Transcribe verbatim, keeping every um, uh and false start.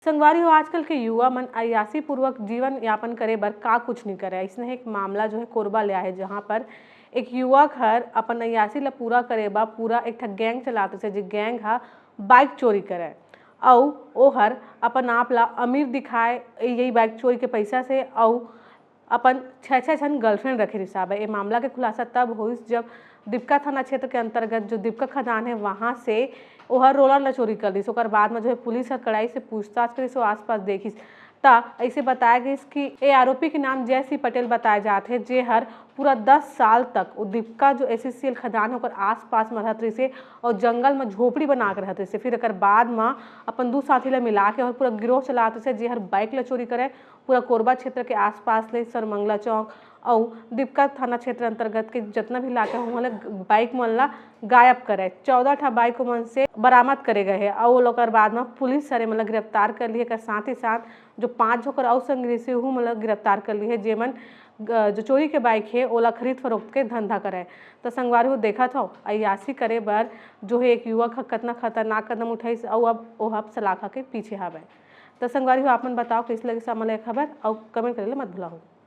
संगवारी हो, आजकल के युवा मन अय्यासी पूर्वक जीवन यापन करे बर का कुछ नहीं करे। अइसने एक मामला जो है कोरबा ले आए, जहां पर एक युवक हर अपन अय्यासी ला पूरा करे बर पूरा एक ठा गैंग चलात रहिसे, जे गैंग हा बाइक चोरी करे, अउ ओहर अपन आप ला अमीर दिखाए यही बाइक चोरी के पैसा से, अउ अपन छह छह झन गर्लफ्रेंड रखे रिहिस हावय। ए मामला के खुलासा तब होइस, जब दीपका थाना क्षेत्र के अंतर्गत जो दीपका खदान है, वहां से ओहर रोलर ला चोरी कर दिस। ओकर बाद में जो है पुलिस हर कड़ाई से पूछताछ करिस और आसपास देखिस, त ऐसे बताया गइस कि ए आरोपी के नाम जय सिंह पटेल बताए जात है, जे हर पूरा दस साल तक वो दीपका जो एससीएल खदान है, ओकर आसपास में रहत रहिसे और जंगल में झोपड़ी बना के रहत रहिसे। फिर एकर बाद में अपन दू साथी ला मिला के और पूरा गिरोह चलात रहिसे, जे हर बाइक ला चोरी करे, पूरा कोरबा क्षेत्र के आसपास ले सरमंगला चौक अउ दीपका थाना क्षेत्र अंतर्गत के जतना भी इलाका है, वहाँ ले बाइक मन ला गायब करे। चौदह ठा बाइक मन से बरामद करे गए है अउ ओकर बाद में पुलिस सर ए मन ला गिरफ्तार कर लिए। एकर साथ ही साथ जो पांच झोकर अउ संग रहिसे, उहू मन ला गिरफ्तार कर लिए, जेमन ग-, जो चोरी के बाइक है, ओला खरीद फरोख्त के धंधा करे। त संगवारी हो, देखत हो, अय्यासी करे बर जो है एक युवक ह कतना खतरनाक कदम उठाइस अउ अब ओह अब सलाखा के पीछे हावय। त संगवारी हो, आप मन बताओ, कइसे लगिस आप मन ला ये खबर अउ कमेंट करे ला मत भुलाओ।